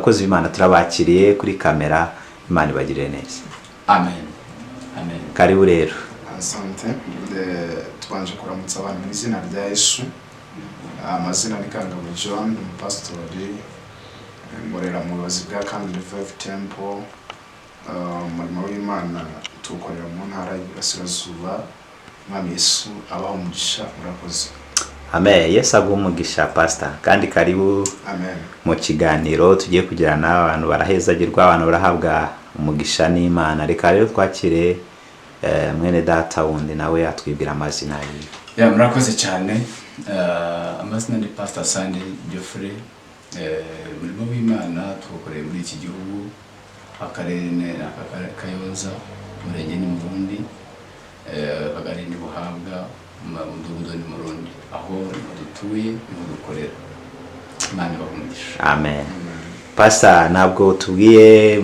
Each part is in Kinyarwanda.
Abakozi b'Imana turabakiriye kuri kamera. Imana ibagirire neza. Amen, amen. Karibu rero. Asante. Tubanje kuramutsa abantu mu izina rya Yesu. Amazina ni Kangabo John, umupasitori, nkorera mu buyobozi bwa Kandi Revive Temple. Umurimo w'Imana tuwukorera mu ntara y'Iburasirazuba. Umwami Yesu abaho umugisha, murakoze. Amen. Yesu aguhe umugisha, pastor, kandi karibu Amen. mu kiganiro tugiye kugirana. Abantu barahezagirwa, abantu barahabwa umugisha n'Imana. Reka rero twakire mwene data wundi, nawe atwibwira amazina yiwe. Ya, murakoze cyane. Amazina ni Pastor Sandy Geoffrey. Umurimo w'Imana tuwukoreye muri iki gihugu, akarere ni aka Kayonza, umurenge ni Murundi, akagari ni Buhabwa, mu mudugudu ni Murundi. Aho niho dutuye, niho dukorera. Imana ibahe umugisha. Amen. Pastor, ntabwo tubwiye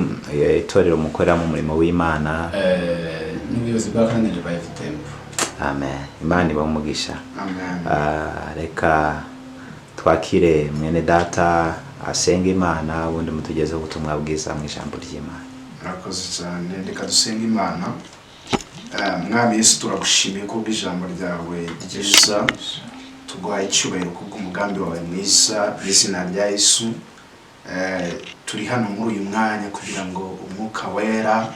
itorero mukorera mu murimo w'Imana. N'ubuyobozi bwa Kandi Revive Temple. Amen. Imana ibahe umugisha. Amen. Ah, reka twakire mwene data asenga Imana, ubundi mutugezeho ubutumwa bwiza mu ijambo ry'Imana. Murakoze cyane. Reka dusenge Imana. Mwami Yesu, turagushimiye kubw'ijambo ryawe ryiza. Tuguhaye icyubahiro kubw'umugambi wawe mwiza mu izina rya Yesu. Turi hano muri uyu mwanya kugira ngo Umwuka Wera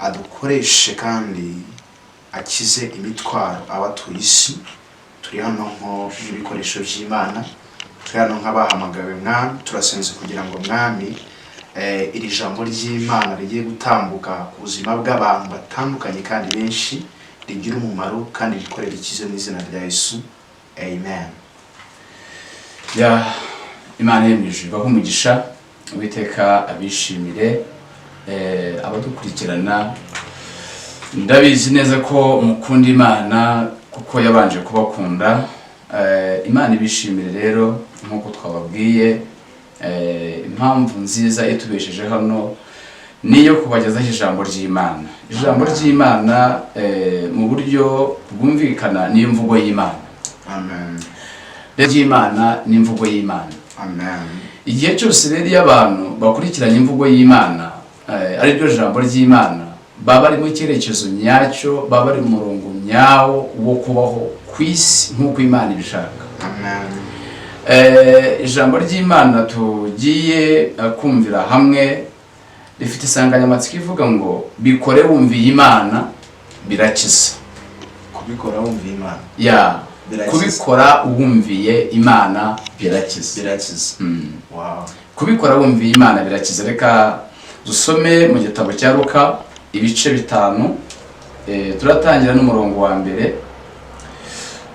adukoreshe kandi akize imitwaro abatuye isi. Turi hano nko nk'ibikoresho by'Imana, turi hano nk'abahamagawe. Mwami, turasenze kugira ngo, Mwami, iri jambo ry'Imana rigiye gutambuka ku buzima bw'abantu batandukanye kandi benshi rigira umumaro kandi rikorera ikize mu izina rya Yesu, amen. Ya, Imana yo mu ijuru ibahe umugisha, Uwiteka abishimire. Abadukurikirana, ndabizi neza ko mukunda Imana kuko yabanje kubakunda. Imana ibishimire rero. Nk'uko twababwiye, impamvu nziza itubesheje hano niyo kubagezaho ijambo ry'Imana. Ijambo ry'Imana, mu buryo bwumvikana, niyo mvugo y'Imana. Amen. Rero ry'Imana ni imvugo y'Imana. Amen. Igihe cyose rero iyo abantu bakurikiranye imvugo y'Imana, ari ryo jambo ry'Imana, baba bari mu cyerekezo nyacyo, baba bari mu murongo nyawo wo kubaho ku isi nk'uko Imana ibishaka. Amen. Ijambo ry'Imana tugiye kumvira hamwe rifite insanganyamatsiko ivuga ngo "Bikore wumviye Imana birakiza." Kubikora wumviye Imana Ya. Birakiza. Kubikora wumviye Imana birakiza. Birakiza. Wow. Kubikora wumviye Imana birakiza. Reka dusome mu gitabo cya Luka ibice 5. Turatangira n'umurongo wa mbere,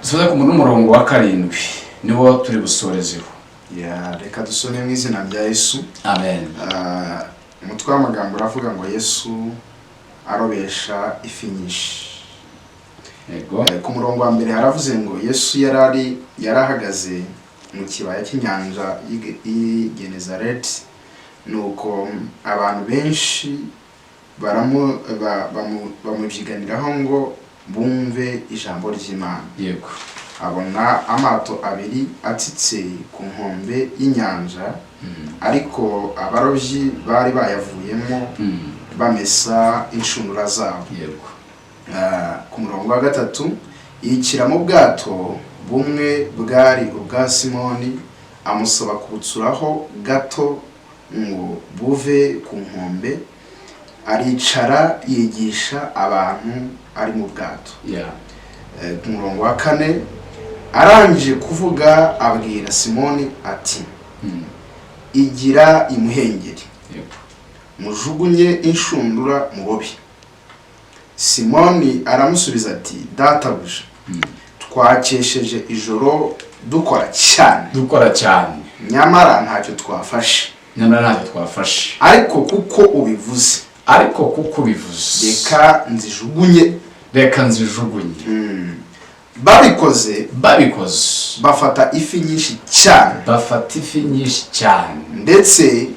dusoze ku n'umurongo wa karindwi, niwo turi busorezeho. Ya, reka dusome mu izina rya Yesu. Amen. Ah, umutwe w'amagambo uravuga ngo "Yesu arobesha ifi nyinshi." Yego. Ku murongo wa mbere haravuze ngo Yesu yari ahagaze mu kibaya cy'inyanja y'i Genezareti, nuko abantu benshi bamubyiganiraho ngo bumve ijambo ry'Imana. Abona amato abiri atsitse ku nkombe y'inyanja, ariko abarobyi bari bayavuyemo bamesa inshundura zabo. Ah, ku murongo wa gatatu, yikira mu bwato bumwe bwari ubwa Simoni, amusaba kubutsuraho gato ngo buve ku nkombe. Aricara yigisha abantu ari mu bwato. Ku murongo wa kane, arangije kuvuga abwira Simoni ati: "Igira imuhengeri, mujugunye inshundura murobe." Simoni aramusubiza ati: "Databuja, twakesheje ijoro dukora cyane, dukora cyane, nyamara ntacyo twafashe. Nyamara ntacyo twafashe. Ariko kuko ubivuze, ariko kuko ubivuze, reka nzijugunye." Reka nzijugunye. Babikoze, babikoze, bafata ifi nyinshi cyane, bafata ifi nyinshi cyane, ndetse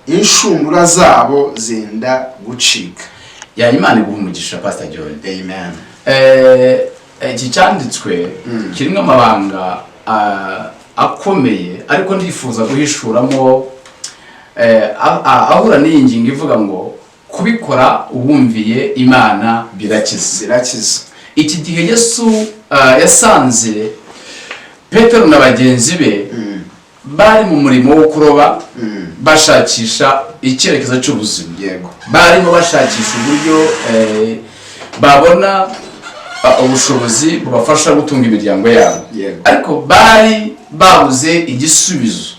inshundura zabo zenda gucika. Ya, Imana iguha umugisha, Pastor John. Amen. Iki cyanditswe kirimo amabanga akomeye, ariko ndifuza guhishuramo. ahura n'iyi ngingo ivuga ngo kubikora wumviye Imana birakiza. Birakiza. Iki gihe Yesu yasanze Petero na bagenzi be bari mu murimo wo kuroba, bashakisha icyerekezo cy'ubuzima. Barimo bashakisha uburyo babona ubushobozi bubafasha gutunga imiryango yabo, ariko bari babuze igisubizo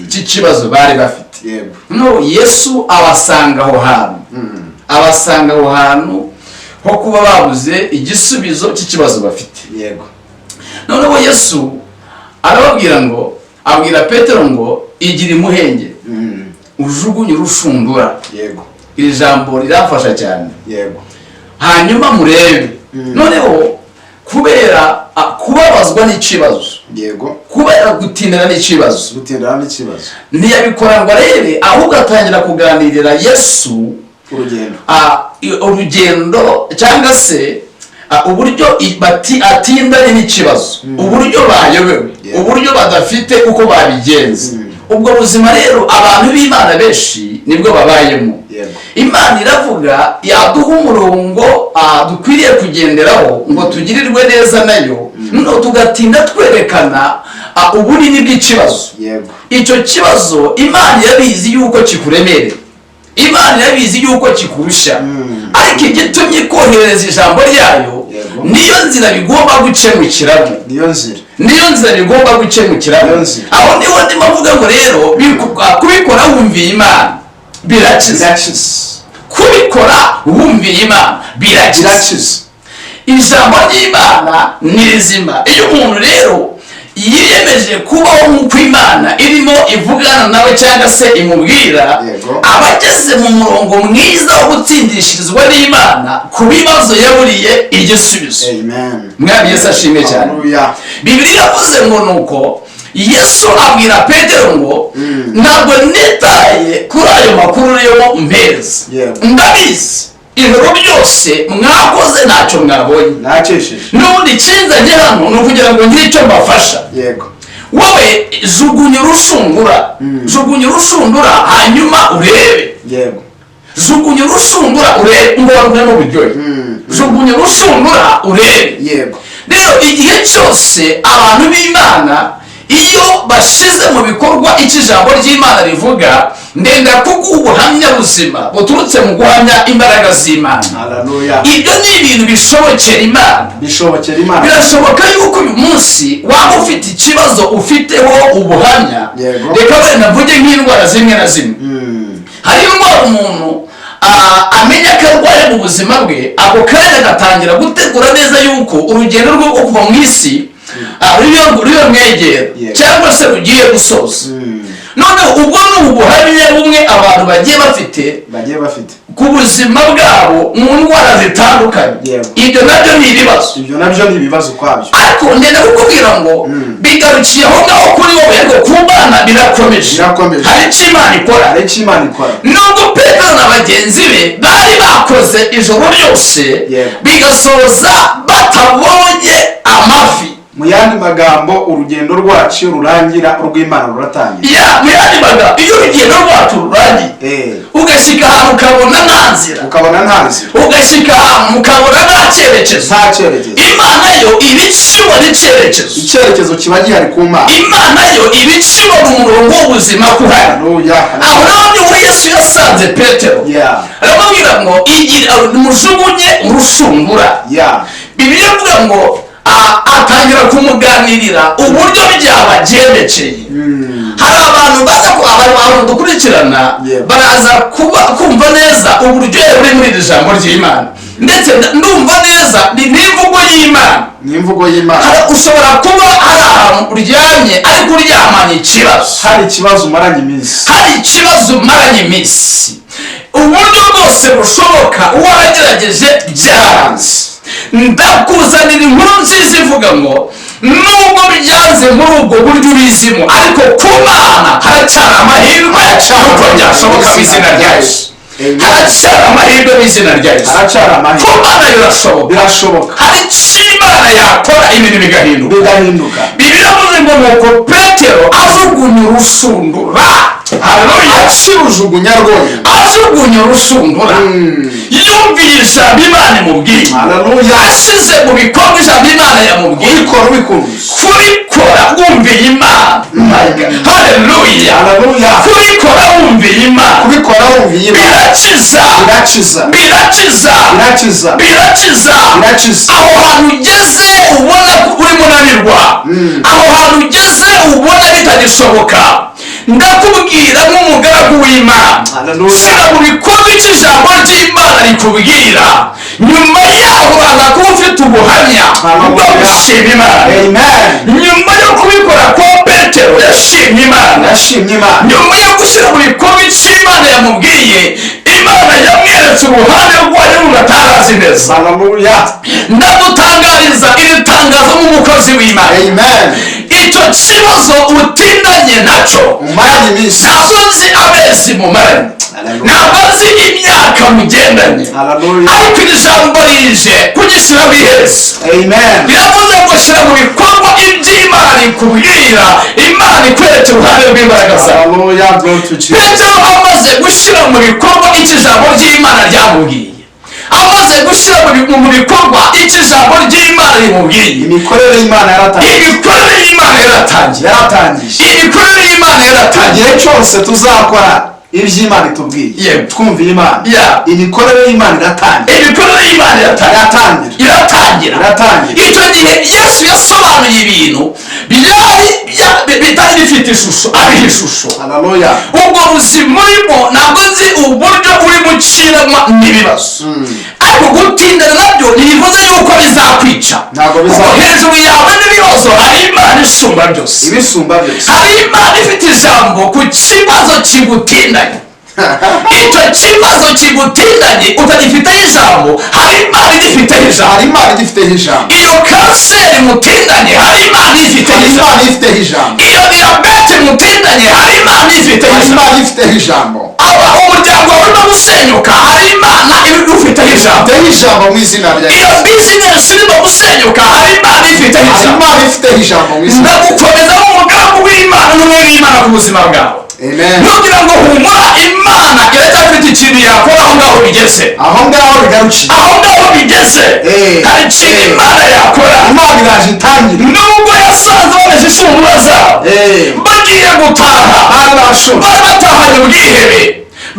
cy'ikibazo bari bafite. No Yesu abasanga aho hantu, abasanga aho hantu ho kuba babuze igisubizo cy'ikibazo bafite. Noneho Yesu arababwira ngo, abwira Petero ngo igira imuhenge, ujugunye urushundura. Iri jambo riramfasha cyane. Hanyuma murebe. Noneho kubera kubabazwa n'ikibazo, kubera gutindana n'ikibazo, gutindana n'ikibazo, ntiyabikora ngo arebe, ahubwo atangira kuganirira Yesu urugendo, urugendo cyangwa se uburyo atindanye n'ikibazo, uburyo bayobewe, uburyo badafite uko babigenza. Ubwo buzima rero abantu b'Imana benshi nibwo babayemo. Imana iravuga, yaduha umurongo dukwiriye kugenderaho ngo tugirirwe neza nayo, noneho tugatinda twerekana ubunini bw'ikibazo. Icyo kibazo Imana irabizi yuko kikuremerera, Imana irabizi yuko kikurusha, ariko igitumye ikoherereza ijambo ryayo, niyo nzira bigomba gukemukiramo. Niyo nzira. Niyo nzira bigomba gukemukiramo. Niyo nzira. Aho niho ndimo mvuga ngo rero kubikora wumviye Imana birakiza. Birakiza. Kubikora wumviye Imana birakiza. Birakiza. Ijambo ry'Imana ni rizima. Iyo umuntu rero yiyemeje kubaho nk'uko Imana irimo ivugana nawe cyangwa se imubwira, aba ageze mu murongo mwiza wo gutsindishirizwa n'Imana ku bibazo yaburiye igisubizo. Amen. Mwami Yesu ashimwe cyane. Hallelujah. Bibiliya yavuze ngo nuko Yesu abwira Petero ngo ntabwo nitaye kuri ayo makuru rero mpereza, ndabizi ijoro ryose mwakoze ntacyo mwabonye, nakesheje, n'ubundi ikinzanye hano ni ukugira ngo ngire icyo mbafasha. Wowe jugunya urushundura, jugunya urushundura hanyuma urebe. Jugunya urushundura urebe ngo warwemo uburyohe. Jugunya urushundura urebe. Rero igihe cyose abantu b'Imana iyo bashize mu bikorwa icyo ijambo ry'Imana rivuga, ndenda kuguha ubuhamya buzima buturutse mu guhamya imbaraga z'Imana. Hallelujah. Ibyo ni ibintu bishobokera Imana. Bishobokera Imana. Birashoboka yuko uyu munsi waba ufite ikibazo ufiteho ubuhamya. Reka wenda mvuge nk'indwara zimwe na zimwe. Hari indwara umuntu amenya ko arwaye mu buzima bwe, ako kanya agatangira gutegura neza yuko urugendo rwe rwo kuva mu isi ruriyo mwegera, cyangwa se rugiye gusoza. Noneho ubwo ni ubuhamya bumwe abantu bagiye bafite bagiye bafite ku buzima bwabo mu ndwara zitandukanye. Ibyo nabyo ni ibibazo. Ibyo nabyo ni ibibazo ukwabyo. Ariko ndenda kukubwira ngo bigarukiye aho ngaho kuri wowe, ariko ku Mana birakomeje. Birakomeje. Hari icyo Imana ikora. Hari icyo Imana ikora. Nubwo Petero na bagenzi be bari bakoze ijoro ryose, bigasoza batabonye amafi. Mu yandi magambo, urugendo rwacu iyo rurangira, urw'Imana ruratangira. Ya, mu yandi magambo, iyo urugendo rwacu rurangiye, ugashyika ahantu ukabona nta nzira, ukabona nta nzira, ugashyika ahantu ukabona nta cyerekezo, nta cyerekezo, Imana yo iba ikibona icyerekezo. Icyerekezo kiba gihari ku Mana. Imana yo iba ikibona umurongo w'ubuzima ko uhari. Hallelujah. Aho naho niho Yesu yasanze Petero, aramubwira ngo igira mujugunye urushundura. Bibiliya ivuga ngo atangira kumuganirira uburyo byabagendekeye. Hari abantu baza ku abantu dukurikirana, baraza kuba kumva neza uburyohe buri muri iri jambo ry'Imana, ndetse ndumva neza ni n'imvugo y'Imana. Ni imvugo y'Imana. Ushobora kuba hari ahantu uryamye ariko uryamanye ikibazo, hari ikibazo umaranye iminsi, hari ikibazo umaranye iminsi, uburyo bwose bushoboka waragerageje byaranze. Ndakuzanira inkuru nziza ivuga ngo nubwo byanze muri ubwo buryo ubizimo, ariko ku Mana haracyari amahirwe y'uko byashoboka mu izina rya Yesu. Amen. Haracyari amahirwe mu izina rya Yesu. Haracyari Ku amahirwe. Mana birashoboka. Birashoboka. Hari icyo Imana yakora ibintu bigahinduka. Bigahinduka. Bibiliya ivuze ngo nuko Petero Petero ajugunya urushundura, haleluya, Akirujugunya rwonyine. Ajugunya urushundura, yumviye ijambo Imana imubwiye, Haleluya. ashyize mu bikorwa ijambo Imana yamubwiye. Kubikora ubikunze. Kubikora wumviye Imana. My God. Haleluya. Haleluya. Kubikora wumviye Imana. Kubikora wumviye Imana. Birakiza. Birakiza. Birakiza. Birakiza. Birakiza. Birakiza. Aho hantu ugeze ubona ko urimo unanirwa, aho hantu ugeze ubona bitagishoboka, ndakubwira nk'umugaragu w'Imana, Haleluya. shyira mu bikorwa icyo ijambo ry'Imana rikubwira. Nyuma yaho uraza kuba ufite ubuhamya bwo Haleluya. gushima Imana. Amen. Nyuma yo kubikora kwa Petero, yashimye Imana. Yashimye Imana. Nyuma yo gushyira mu bikorwa icyo Imana yamubwiye, Imana yamweretse uruhande rwayo rundi atarazi neza. Haleluya. Ndagutangariza iri tangazo nk'umukozi w'Imana, Amen. icyo kibazo utindanye nacyo, Umaranye iminsi. ntabwo nzi amezi mumaranye, Haleluya. ntabwo nzi imyaka mugendanye, Haleluya. ariko iri jambo rije kugishyiraho iherezo. Amen. Biravuze ngo shyira mu bikorwa iby'Imana ikubwira, Imana ikwereka uruhande rw'imbaraga zawe. Haleluya. Glory to Jesus. Petero amaze gushyira mu bikorwa icyo ijambo ry'Imana ryamubwiye, amaze gushyira mu bikorwa icyo ijambo ry'Imana rimubwiye, Imikorere y'Imana yaratangiye. Imikorere y'Imana yaratangiye. Yaratangiye. Imikorere y'Imana yaratangiye. Igihe cyose tuzakora iby'Imana itubwiye, Yego. twumviye Imana, imikorere y'Imana iratangira. Imikorere y'Imana iratangira. Iratangira. Iratangira. Iratangira. Icyo gihe Yesu yasobanuye ibintu byari bitari bifite ishusho, abiha ishusho. Haleluya. Ubwo buzima urimo, ntabwo nzi uburyo urimo uciramo n'ibibazo, ariko gutindana nabyo ntibivuze yuko bizakwica. Ntabwo bizakwica. Kuko hejuru yawe n'ibibazo hari Imana isumba byose. Ibisumba byose. Hari Imana ifite ijambo ku kibazo kigutindanye. Icyo kibazo kigutindanye utagifiteho ijambo, hari Imana igifiteho ijambo. Hari Imana igifiteho ijambo. Iyo kanseri mutindanye, hari Imana ifiteho Hari ijambo. Imana ifiteho ijambo. Iyo diyabete mutindanye, hari Imana ifiteho Hari ijambo. Imana ifiteho ijambo. Aba umuryango wawe urimo gusenyuka, hari Imana ibifiteho ijambo. Ifiteho ijambo mu izina rya Iyo Yesu. bizinesi irimo gusenyuka, hari Imana ifiteho Hari ijambo. Imana ifiteho ijambo mu izina. Ndagukomeza nk'umugaragu w'Imana n'umwe w'Imana ku buzima bwawe. Amen. Ntugira ngo humura, Imana iracyafite ikintu yakora aho ngaho bigeze. Aho ngaho bigarukiye. Aho ngaho bigeze, hari ikintu Imana yakora. Imana iraje itangire. Nubwo yasanze bameze inshundura zabo, bagiye gutaha, Bari bashonje. bari batahanye ubwihebe,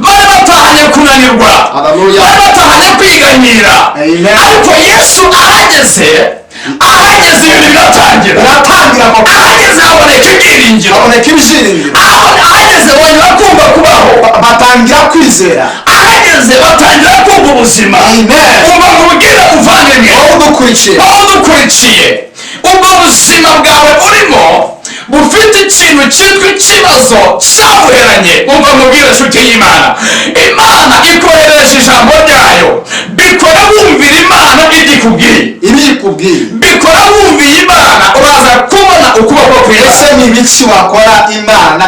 bari batahanye kunanirwa, Haleluya. bari batahanye kwiganyira, Amen. ariko Yesu ahageze, ahageze ibintu biratangira. Biratangira koko. Ahageze haboneka ibyiringiro. Haboneka ibyiringiro. Ahageze bongera kumva kubaho. Batangira kwizera. Ahageze batangira kumva ubuzima. Amen. Umva nkubwire muvandimwe, Wowe udukurikiye, aho dukurikiye, ubwo buzima bwawe urimo bufite ikintu cyitwa ikibazo cyabuheranye, umva nkubwire nshuti y'Imana, Imana ikoherereje ijambo ryayo. Bikora wumvira Imana ibyo ikubwiye. Ibyo ikubwiye. Bikora wumviye Imana, uraza kubona ukuboko kw'Imana. Ese ni ibiki wakora Imana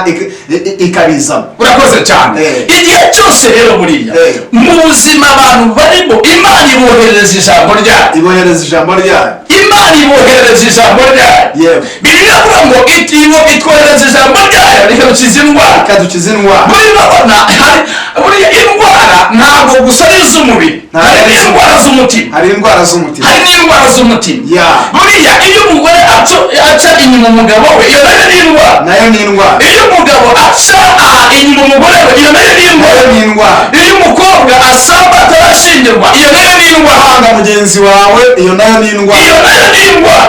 ikabizamo? Urakoze cyane. Igihe cyose rero buriya mu buzima abantu barimo, Imana iboherereza ijambo ryayo. Ibohereza ijambo ryayo. Imana iboherereza ijambo ryayo. Yewe. Bibiliya ivuga ngo itwoherereza ijambo ryayo rikadukiza indwara. Ikadukiza indwara. Buriya urabona hari buriya indwara ntabwo gusa ari iz'umubiri, Ntabwo hari ari n'indwara z'umutima. Hari indwara z'umutima. Hari n'indwara z'umutima. Buriya iyo umugore aca inyuma umugabo we, iyo nayo ni indwara. Nayo ni indwara. Iyo umugabo aca inyuma umugore we, iyo nayo ni indwara. Nayo ni indwara. Iyo umukobwa asamba atarashyingirwa, iyo nayo ni indwara. Kwanga mugenzi wawe, iyo nayo ni indwara. Iyo nayo ni indwara.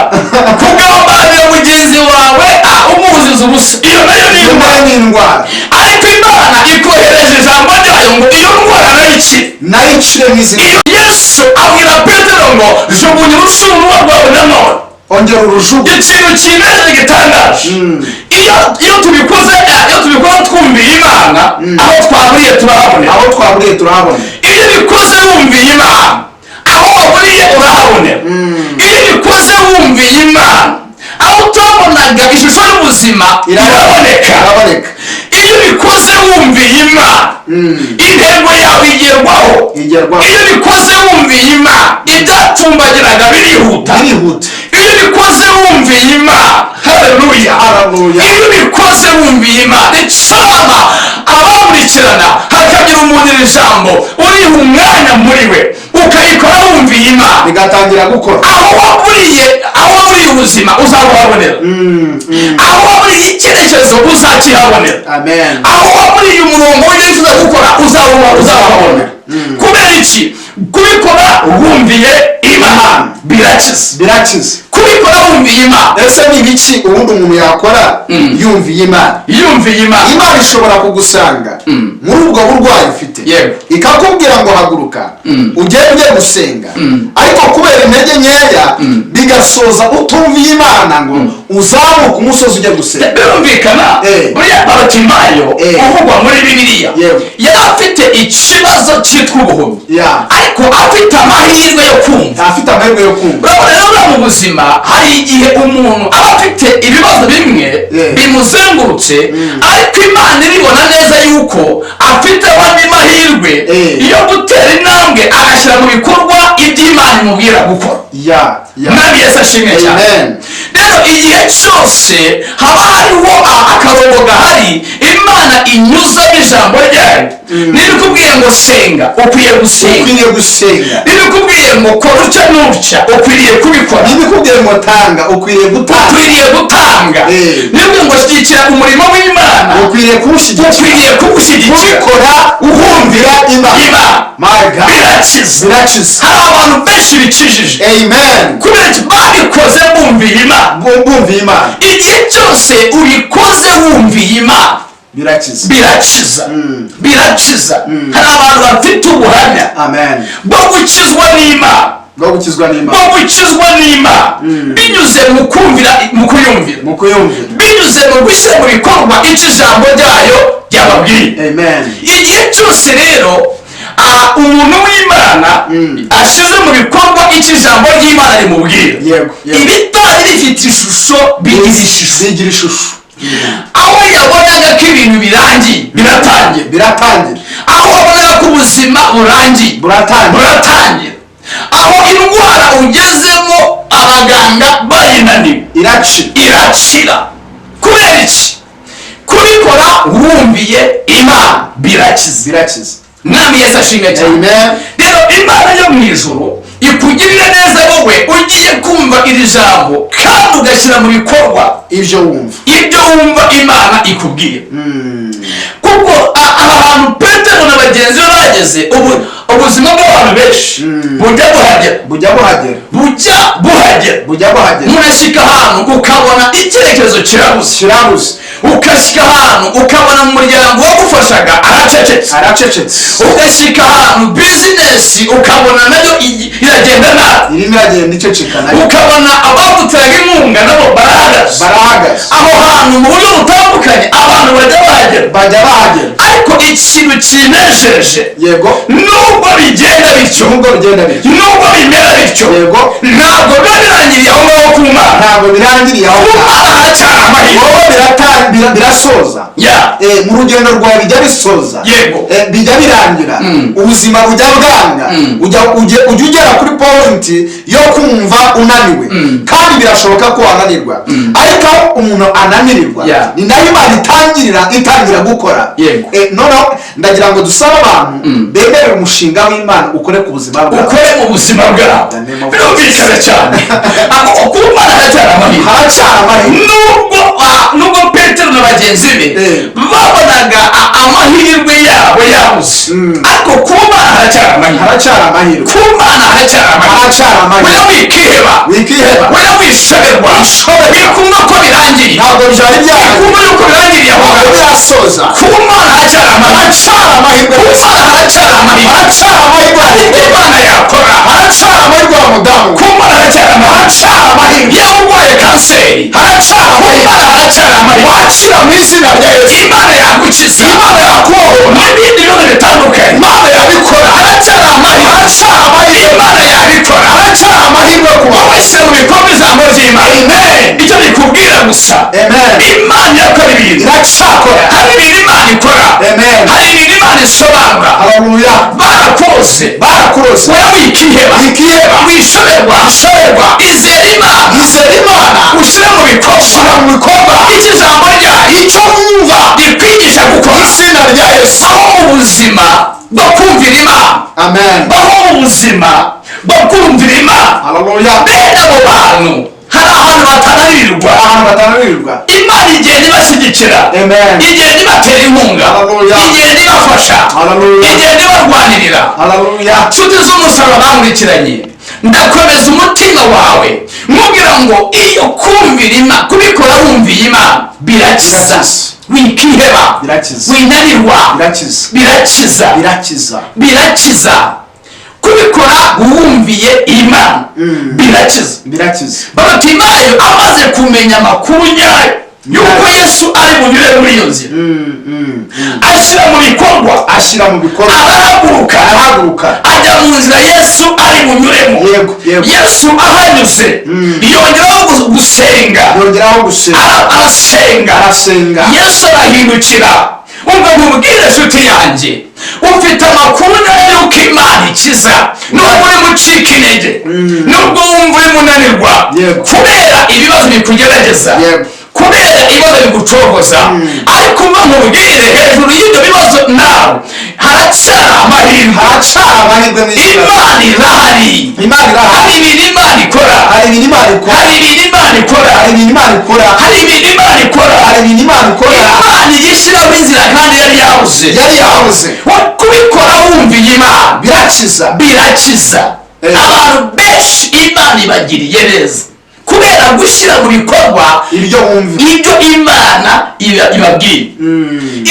Kugambanira mugenzi wawe, umuziza ubusa, iyo nayo ni Iyo indwara. nayo ni indwara. Ariko Imana ikohereje ijambo ryayo ngo iyo ndwara nayo ikire. Nayo ikire mu izina. Iyo Yesu abwira Petero ngo jugunya urushundura rwawe nanone, Ongera urujugu. Ikintu kinejeje gitangaje, iyo tubikoze twumviye Imana, aho twaburiye turahabonera. Aho twaburiye turahabona. Iyo ubikoze wumviye Imana, aho waburiye urahabonera. Iyo ubikoze wumviye Imana, aho utabonaga ishusho y'ubuzima iraboneka. Iraboneka. Iyo ubikoze wumviye Imana, intego yawe igerwaho. Igerwaho. Iyo ubikoze wumviye Imana, ibyatumbagiraga birihuta. Birihuta. Iyo ubikoze wumviye Imana, haleluya. Haleluya. Iyo ubikoze wumviye Imana, icyama abamurikirana hakagira umuntu iri jambo uriha umwanya muri we, ukayikora wumviye Imana, bigatangira gukora. Aho waburiye ubuzima uzabuhabonera, aho waburiye icyerekezo uzakihabonera, Amen. aho waburiye umurongo w'ibyo wifuza gukora uzabuhabonera. Kubera iki? Kubikora wumviye Imana birakiza. Birakiza. Kubikora wumviye Imana. Ese ni ibiki ubundi umuntu yakora yumviye Imana? Yumviye Imana. Imana ishobora kugusanga muri ubwo burwayi ufite, Yego. ikakubwira ngo haguruka ugende gusenga, ariko kubera intege nkeya bigasoza utumviye Imana ngo uzamuke umusozi ujya gusenga. Birumvikana. Buriya Barutimayo uvugwa muri Bibiliya yari afite ikibazo cyitwa ubuhumyi, ariko afite amahirwe yo kumva. Afite amahirwe yo kumva. Urabona rero, buriya mu buzima hari igihe umuntu aba afite ibibazo bimwe bimuzengurutse, ariko Imana ibibona neza yuko afite andi mahirwe yo gutera intambwe, agashyira mu bikorwa ibyo Imana imubwira gukora. Ya. Mwami Yesu ashimwe cyane. Amen. Rero igihe cyose haba hariho akarongo gahari Imana inyuzamo ijambo ryayo. Niba ikubwiye ngo senga, ukwiye gusenga. Ukwiriye gusenga. Niba ikubwiye ngo kora utya n'utya, ukwiriye kubikora. Niba ikubwiye ngo tanga, ukwiriye gutanga. Ukwiriye gutanga. Eh. Niba ikubwiye ngo shyigikira umurimo w'Imana, Ukwiriye kuwushyigikira. ukwiriye kuwushyigikira. Kubikora uhumvira Imana. Imana. My God. Birakiza. Birakiza. Hari abantu benshi bikijije Amen. kubera iki? Babikoze bumviye Imana. Bumviye Imana. Igihe cyose ubikoze wumviye Imana, Birakiza. birakiza, birakiza. Hari abantu bafite ubuhamya Amen. bwo gukizwa n'Imana, Bwo gukizwa n'Imana, bwo gukizwa n'Imana binyuze mu kumvira, mu kuyumvira, mu kuyumvira, binyuze mu gushyira mu bikorwa icyo ijambo ryayo ryababwiye. Amen. Igihe cyose rero umuntu w'Imana ashyize mu bikorwa icyo ijambo ry'Imana rimubwira, Yego, yego. ibitari bifite ishusho bigira ishusho. Bigira ishusho. Aho yabonaga ko ibintu birangiye, biratangira. Biratangira. Aho wabonaga ko ubuzima burangiye, Buratangira. buratangira. Aho indwara ugezemo abaganga bayinaniwe, Iracira. irakira. Kubera iki? Kubikora wumviye Imana birakiza. Birakiza. Mwami Yesu ashimwe cyane. Amen. Rero Imana yo mu ijuru ikugirire neza wowe ugiye kumva iri jambo kandi ugashyira mu bikorwa ibyo wumva, ibyo wumva Imana ikubwiye. Kuko aha hantu Petero na bagenzi be bageze, ubu ubuzima bw'abantu benshi bujya buhagera. Bujya buhagera. Bujya buhagera. Bujya buhagera. Murashyika ahantu ukabona icyerekezo kirabuze. Kirabuze. Ugashyika ahantu ukabona mu muryango wagufashaga aracecetse. Aracecetse. Ugashyika ahantu bizinesi ukabona nayo iragenda nabi. Irimo iragenda iceceka nayo. Ukabona abaguteraga inkunga nabo barahagaze. Barahagaze. Aho hantu mu buryo butandukanye abantu bajya bahagera. Bajya bahagera. Ariko ikintu kinejeje, nubwo bigenda bityo, Nubwo bigenda bityo, nubwo bimera bityo, ntabwo biba birangiriye aho ngaho ku Mana. Ntabwo birangiriye aho. Ku Mana haracyari amahirwe. Wowe birasoza. Mu rugendo rwawe bijya bisoza. Bijya birangira. Ubuzima bujya bwanga, ujya ugera kuri point yo kumva unaniwe, kandi birashoboka ko wananirwa, ariko aho umuntu ananirirwa ni nayo Imana itangirira, itangira gukora. Noneho ndagira ngo dusabe abantu bemerere umushinga w'Imana ukore ku buzima bwabo. Ukore mu buzima bwabo. The name of Birumvikana cyane. Aho ku Mana haracyari amahirwe. Haracyari amahirwe. Nubwo Petero na bagenzi be babonaga amahirwe yabo yabuze, ariko ku Mana haracyari amahirwe. Haracyari amahirwe. Ku Mana haracyari amahirwe. Haracyari amahirwe. Weya wikiheba. Wikiheba. Weya wishoberwa, wikumva ko birangiye. Ntabwo byari byarangiye. Wikumva yuko birangiriye aho Ntabwo ngaho. birasoza. Ku Mana haracyari amahirwe. Haracyari amahirwe. Ku Mana haracyari amahirwe. Haracyari amahirwe. Hari ibyo Imana yakora. Haracyari amahirwe wa mudamu. Ku Mana haracyari amahirwe. Haracyari amahirwe. Yewe urwaye kanseri, Haracyari ku amahirwe. Mana haracyari amahirwe. Wakira mu izina rya Yesu. Imana yagukiza. Imana yakubohora. N'ibindi bibazo bitandukanye, Imana yabikora. haracyari amahirwe. Haracyari amahirwe. Imana yabikora. Haracyari amahirwe ku Wowe bawe. shyira mu bikorwa ijambo ry'Imana. Amen. Icyo bikubwira gusa, Amen. Imana irakora ibintu. Iracyakora. Hari ibintu Imana ikora. Amen. Hari ibintu Imana isobanura. Haleluya. Barakoze. Barakoze. Yarakuroze. Wowe wikiheba. Wikiheba. Wishoberwa. Wishoberwa. Izera Imana. Izera Imana. Ushyire mu bikorwa. Shyira mu bikorwa. Icyo ijambo ryayo Icyo wumva. rikwigisha gukora. Izina rya Yesu. Baho mu buzima bwo kumvira Imana. Amen. Baho mu buzima bwo kumvira Imana. Haleluya. Bene abo bantu hari ahantu batananirwa. Ahantu batananirwa. Imana igenda ibashyigikira. Amen. Igenda ibatera inkunga. Hallelujah. Igenda ibafasha. Hallelujah. Igenda ibarwanirira. Haleluya. Nshuti z'umusaraba bankurikiranye, ndakomeza umutima wawe nkubwira ngo iyo kumvira Imana, kubikora wumviye Imana, birakiza. Birakiza. Wikiheba. Birakiza. Winanirwa. Birakiza. Birakiza. Birakiza. Birakiza kubikora wumviye Imana, birakiza. Birakiza. Barutimayo amaze kumenya amakuru nyayo yuko Yesu ari bunyure muri iyo nzira, ashyira mu bikorwa. Ashyira mu bikorwa. Arahaguruka. Arahaguruka. Ajya mu nzira Yesu ari bunyuremo. Yego, yego. Yesu ahanyuze yongeraho gusenga. Yongeraho gusenga. Arasenga. Arasenga. Yesu arahindukira. Umva nkubwire nshuti yanjye, ufite amakuru nayo yuko Imana ikiza, nubwo urimo ucika intege, nubwo wumva urimo unanirwa kubera ibibazo bikugerageza, kubera ibibazo bigucogoza, ariko umva nkubwire, hejuru y'ibyo bibazo nawe haracyari amahirwe. Haracyari amahirwe mu isi. Imana irahari. Imana irahari. Hari ibintu Imana ikora. Hari ibintu Imana ikora. Hari ibintu Imana ikora. Hari ibintu Imana ikora. Hari ibintu Imana ikora. Hari ibintu Imana ikora. Imana ijya ishyiraho inzira kandi yari yabuze. Yari yabuze. Kubikora wumviye Imana birakiza. Birakiza. Abantu benshi Imana ibagiriye neza kubera gushyira mu bikorwa ibyo wumva, ibyo Imana ibabwiye.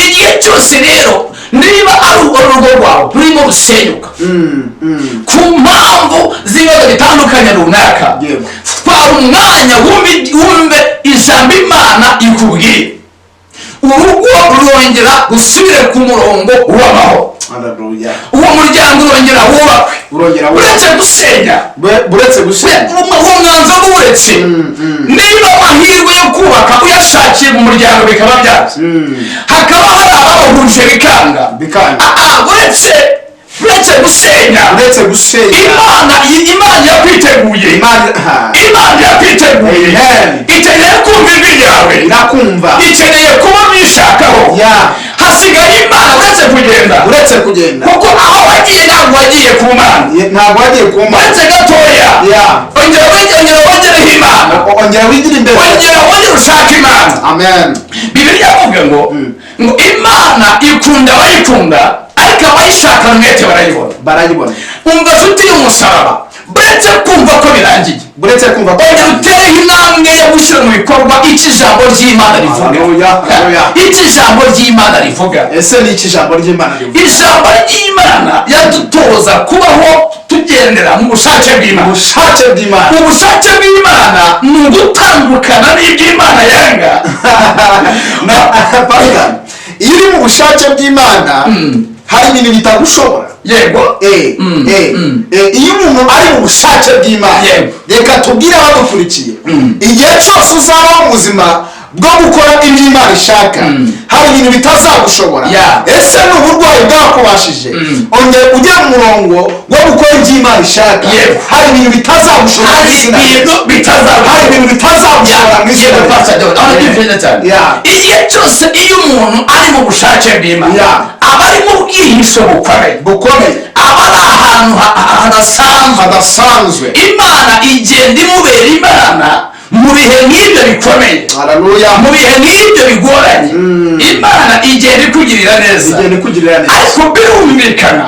Igihe cyose rero niba ari urugo rwawe rurimo rusenyuka ku mpamvu z'ibibazo bitandukanye runaka, twara umwanya wumve ijambo Imana ikubwiye, urugo rurongera rusubire ku murongo w'amahoro. Haleluya. Uwo muryango urongera wubakwe. Urongera wubakwe. Uretse gusenya. Buretse gusenya. Uwo mwanzuro uretse niba amahirwe yo kubaka uyashakiye mu muryango bikaba byanze, hakaba hari abawuhuje bikanga. Bikanga. Uretse gusenya. Uretse gusenya. Imana irakwiteguye. Imana, ha. Imana irakwiteguye. Amen. Ikeneye kumva ijwi ryawe. Irakumva. Ikeneye kuba mwishakaho. Hasigaye Imana uretse kugenda. Uretse kugenda. Kuko aho wagiye ntabwo wagiye ku Mana. Ntabwo wagiye ku Mana. Uretse gatoya. Ongera ongera wongereho Imana. Ongera wigire imbere. Ongera wongere ushake Imana. Amen. Bibiliya avuga ngo Imana ikunda abayikunda, ariko abayishaka umwete barayibona. Barayibona. Umva nshuti y'umusaraba, buretse kumva ko birangiye, buretse kumva ko ongera utereho intambwe yo gushyira mu bikorwa icyo ijambo ry'Imana rivuga. Haleluya, haleluya. Icyo ijambo ry'Imana rivuga. Ese ni iki ijambo ry'Imana rivuga? Ijambo ry'Imana yadutoza kubaho tugendera mu bushake bw'Imana. Ubushake bw'Imana. Ubushake bw'Imana ni ugutandukana n'ibyo Imana yanga. Na Pastor, iyo uri mu bushake bw'Imana hari ibintu bitagushobora. Iyo umuntu ari mu bushake bw'Imana, reka tubwire abadukurikiye, igihe cyose uzabaho mu buzima bwo gukora ibyo Imana ishaka, hari ibintu bitazagushobora. Ese ni uburwayi bwakubashije? Ongera ujye mu murongo wo gukora ibyo Imana ishaka. Hari ibintu bitazagushobora mu Hari izina rya ibintu Yesu. bitazagushobora. Hari ibintu bitazagushobora mu izina Yego, rya Pastor Yesu. John, aho nibyo cyane. Igihe cyose iyo umuntu ari mu bushake bw'Imana, aba ari mu bwihisho bukomeye. Bukomeye. Aba ari ahantu hadasanzwe. Hadasanzwe. Imana igenda imubera Imana mu bihe nk'ibyo bikomeye. Haleluya. Mu bihe nk'ibyo bigoranye, Imana igenda ikugirira neza. Igenda ikugirira neza. Ariko birumvikana,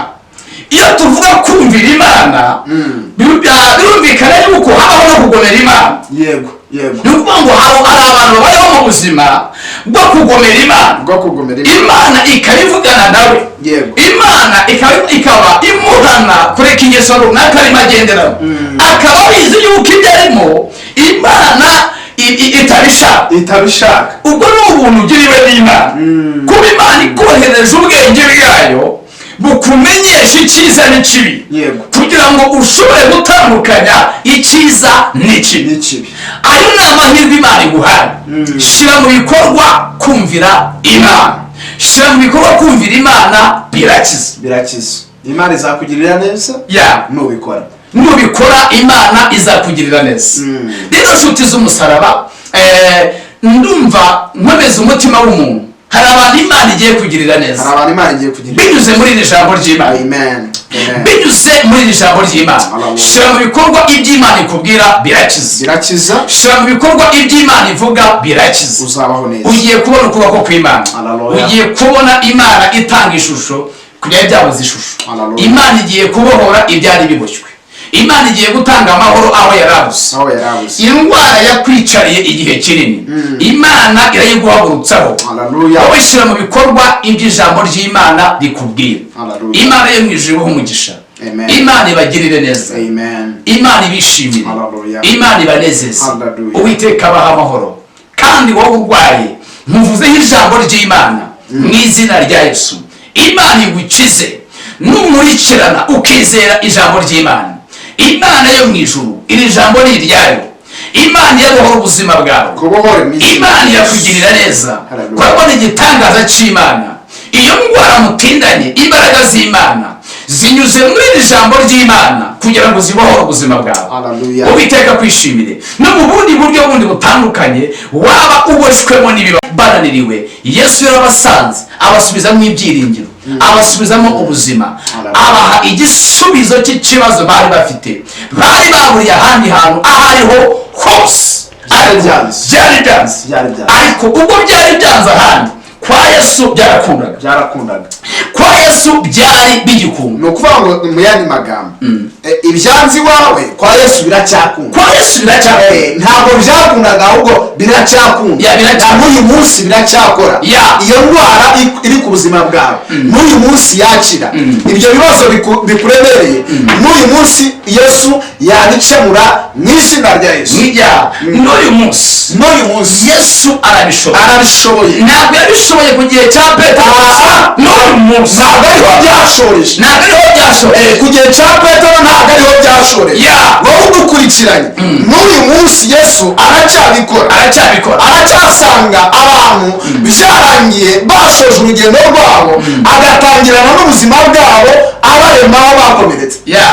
iyo tuvuga kumvira Imana, birumvikana yuko habaho no kugomera Imana. Yego, yego. Ni ukuvuga ngo hari abantu babayeho mu buzima bwo kugomera Imana. Bwo kugomera Imana. Imana ikabivugana nawe. Imana ikaba imuhana kureka ingeso runaka arimo agenderamo, akaba abizi yuko ibyo arimo Imana itabishaka. Itabishaka. Ubwo ni ubuntu ugiriwe n'Imana. Kuba Imana ikohereje ubwenge bwayo bukumenyesha icyiza n'ikibi, kugira ngo ushobore gutandukanya icyiza n'ikibi. N'ikibi. Ayo ni amahirwe Imana iguhaye. Shyira mu bikorwa kumvira Imana. Shyira mu bikorwa kumvira Imana, birakiza. Birakiza. Imana izakugirira neza Ya, nubikora. Nubikora Imana izakugirira neza. Rero nshuti z'umusaraba, ndumva nkomeza umutima w'umuntu. Hari abantu Imana igiye kugirira neza. Hari abantu Imana igiye kugirira binyuze muri iri jambo ry'Imana. Amen. Amen. Binyuze muri iri jambo ry'Imana. Hallelujah. Shyira mu bikorwa ibyo Imana ikubwira, birakiza. Birakiza. Shyira mu bikorwa ibyo Imana ivuga, birakiza. Uzabaho neza. Ugiye kubona ukuboko kw'Imana. Hallelujah. Ugiye kubona Imana itanga ishusho ku byari byabuze ishusho. Hallelujah. Imana igiye kubohora ibyari biboshywe. Imana igiye gutanga amahoro aho yarabuze. Aho yarabuze. Indwara yakwicariye igihe kinini, Imana irayiguhagurutsaho. Hallelujah. Wowe shyira mu bikorwa ibyo ijambo ry'Imana rikubwira. Hallelujah. Imana yo mu ijuru ibahe umugisha. Amen. Imana ibagirire neza. Amen. Imana ibishimire. Hallelujah. Imana ibanezeze. Hallelujah. Uwiteka abaha amahoro. Kandi wowe urwaye, nkuvuzeho ijambo ry'Imana mu izina rya Yesu, Imana igukize. Nunkurikirana ukizera ijambo ry'Imana, Imana yo mu ijuru, iri jambo ni iryayo. Imana irabohora ubuzima bwawe. Kubohora iminsi. Imana irakugirira neza. Hallelujah. Urabona igitangaza cy'Imana. Iyo ndwara mutindanye, imbaraga z'Imana zinyuze muri iri jambo ry'Imana kugira ngo zibohore ubuzima bwawe. Hallelujah. Uwiteka kwishimire. No mu bundi buryo bundi butandukanye waba uboshykwemo n'ibiba bananiriwe, Yesu yarabasanze, abasubizamo ibyiringiro, abasubizamo ubuzima, Hallelujah. abaha igisubizo cy'ikibazo bari bafite, bari baburiye ahandi hantu aho ariho hose. Byari Ariko byanze. byari byanze. Byari byanze. Ariko ubwo byari byanze ahandi, kwa Yesu byarakundaga. Byarakundaga. Kwa Yesu byari bigikunda. Ni ukuvuga ngo mu yandi magambo, ibyanze iwawe, kwa Yesu biracyakunda. Kwa Yesu biracyakunda. Ntabwo byakundaga, ahubwo biracyakunda. Ya, biracyakunda. Na n'uyu munsi biracyakora. Ya. Iyo ndwara iri ku buzima bwawe, n'uyu munsi yakira. Ibyo bibazo bikuremereye, n'uyu munsi Yesu yabikemura mu izina rya Yesu. Ya, n'uyu munsi. N'uyu munsi. Yesu arabishoboye. Arabishoboye. Ntabwo yabishoboye ku gihe cya Petero Aha. n'uyu munsi. Ntabwo ariho byashoreje. Ntabwo ariho byashoboye. Ku gihe cya Petero ntabwo ariho byashoreje. Ya. Wowe udukurikiranye, n'uyu munsi Yesu aracyabikora. Aracyabikora. Aracyasanga abantu byarangiye, bashoje urugendo rwabo, agatangirana n'ubuzima bwabo, abarema aho bakomeretse. Ya,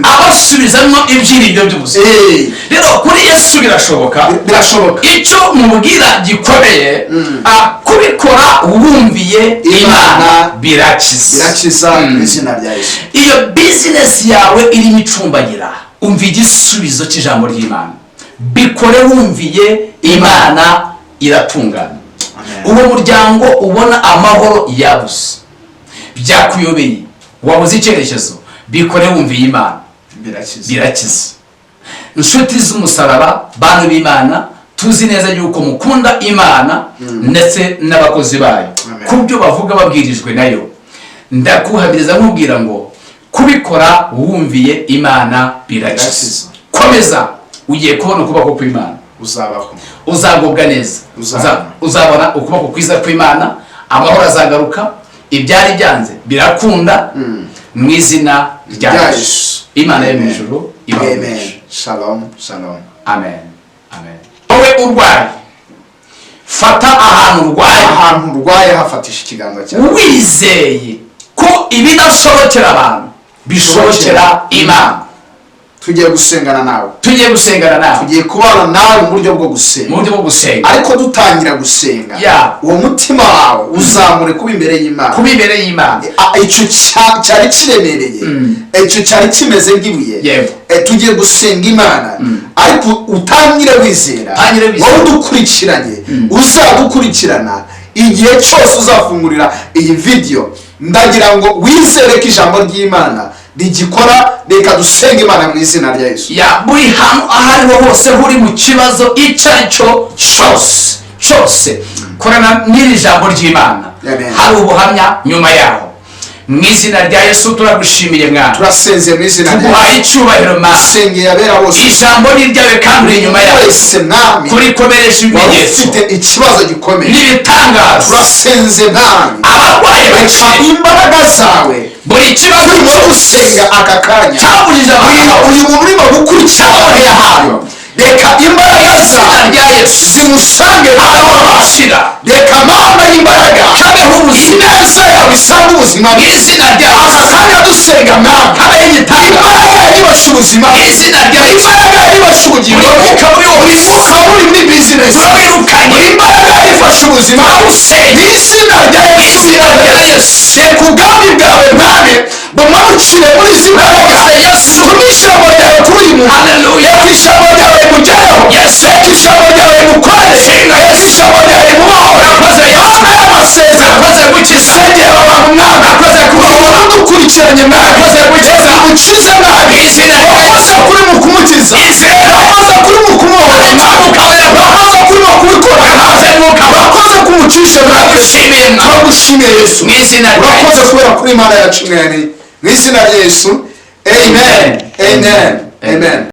abasubizamo ibyiringiro by'ubuzima. Rero kuri Yesu birashoboka. Birashoboka. Icyo mubwira gikomeye, kubikora wumviye Imana Imana birakiza. Birakiza mu izina rya Yesu. Iyo bizinesi yawe irimo icumbagira, umva igisubizo cy'ijambo ry'Imana, bikore wumviye Imana, iratungana. Amen. Uwo muryango ubona amahoro yabuze, byakuyobeye, wabuze icyerekezo, bikore wumviye Imana. Birakiza. Birakiza. Inshuti z'umusaraba, bantu b'Imana, tuzi neza yuko mukunda Imana ndetse n'abakozi bayo Amen. ku byo bavuga babwirijwe nayo. Ndakuhamiriza nkubwira ngo kubikora wumviye Imana birakiza. Birakiza. Komeza, ugiye kubona ukuboko kw'Imana. Uzabaho. Uzagubwa neza. Uzabona. Uzabona ukuboko kwiza kw'Imana, amahoro azagaruka, ibyari byanze birakunda mu izina rya Rya Yesu. Yesu. Imana yo mu Amen. ijuru ibahe Amen. umugisha. Shalom, shalom. Amen, amen. Wowe urwaye, fata ahantu urwaye. Ahantu urwaye hafatisha ikiganza cyawe. Wizeye ko ibidashobokera abantu bishobokera Imana. Tugiye gusengana nawe. Tugiye gusengana nawe. Tugiye kubana nawe mu buryo bwo Mu gusenga. buryo bwo gusenga. Ariko dutangira gusenga, Ya. uwo mutima wawe uzamure kuba imbere y'Imana. Kuba imbere y'Imana. Icyo cyari kiremereye, icyo cyari kimeze nk'ibuye. Yego. Tugiye gusenga Imana, ariko utangire wizera. Utangire wizera. Wowe udukurikiranye, uzadukurikirana igihe cyose uzafungurira iyi video, ndagira ngo wizere ko ijambo ry'Imana rigikora. Reka dusenge Imana mu izina rya Yesu. Ya, buri hantu aho ariho hose uri mu kibazo icyo ari cyo cyose cyose, korana n'iri jambo ry'Imana. Amen. Hari ubuhamya nyuma yaho. Mu izina rya Yesu turagushimiye, Mwana. Turasenze mu izina rya Tuguhaye Yesu. icyubahiro, Mana. Sengeye abera bose. Ijambo ni iryawe kandi uri inyuma yawe Wese, Mwami, kurikomeresha wari ibimenyetso ufite ikibazo gikomeye, n'ibitangaza. turasenze, Mwami, Abarwayi reka bakire. imbaraga zawe. Buri kibazo Turimo cyose gusenga aka kanya, cyabujije uyu abantu uyu muntu urimo gukurikira ahantu, reka imbaraga izina zawe rya Yesu zimusange aho aho. bashira. Reka, Mana y'imbaraga, Kabeho ubuzima. ineza yawe isange ubuzima Mu bwe izina rya aka Yesu. kanya. Ndabisenga, Mwami. Habaho igitangaza. Imbaraga yibasha ubuzima, Mu izina rya Yesu. imbaraga yibasha ubugingo, Buri mwuka mubi wose. buri mwuka uri muri bizinesi, Turawirukanye. buri imbaraga ifashe ubuzima, Turawusenya. mu izina rya Mu Yesu. izina rya Yesu. Reka ubwami bwawe, Mwami, bumanukire muri izi mbaraga. Yesu. Tuma ijambo ryawe kuri uyu muntu. Hallelujah. Reka ijambo ryawe rimugereho. Yes. Reka ijambo ryawe rimukorere. Shinga Reka Yesu. ijambo ryawe rimubohore. Urakoze Yesu. Mana y'amasezerano, Urakoze gukiza. sengera abantu, Mwami. Urakoze kubohora. Umuntu udukurikiranye, Mwami, Urakoze gukiza. umukize, Mwami. Mu izina rya Urakoze Yesu. kuri mu kumukiza. Izina. Urakoze kuri mu kumubohora. Mwuka wera. Urakoze kuri mu kubikora. Urakoze Mwuka wera. Urakoze kumucisha, Mwami. Turagushimiye, Mwami. Turagushimiye, Yesu. Mu izina rya Urakoze Yesu. kubera kuri Imana yacu, Mwami, mu izina rya Yesu, amen, amen, amen.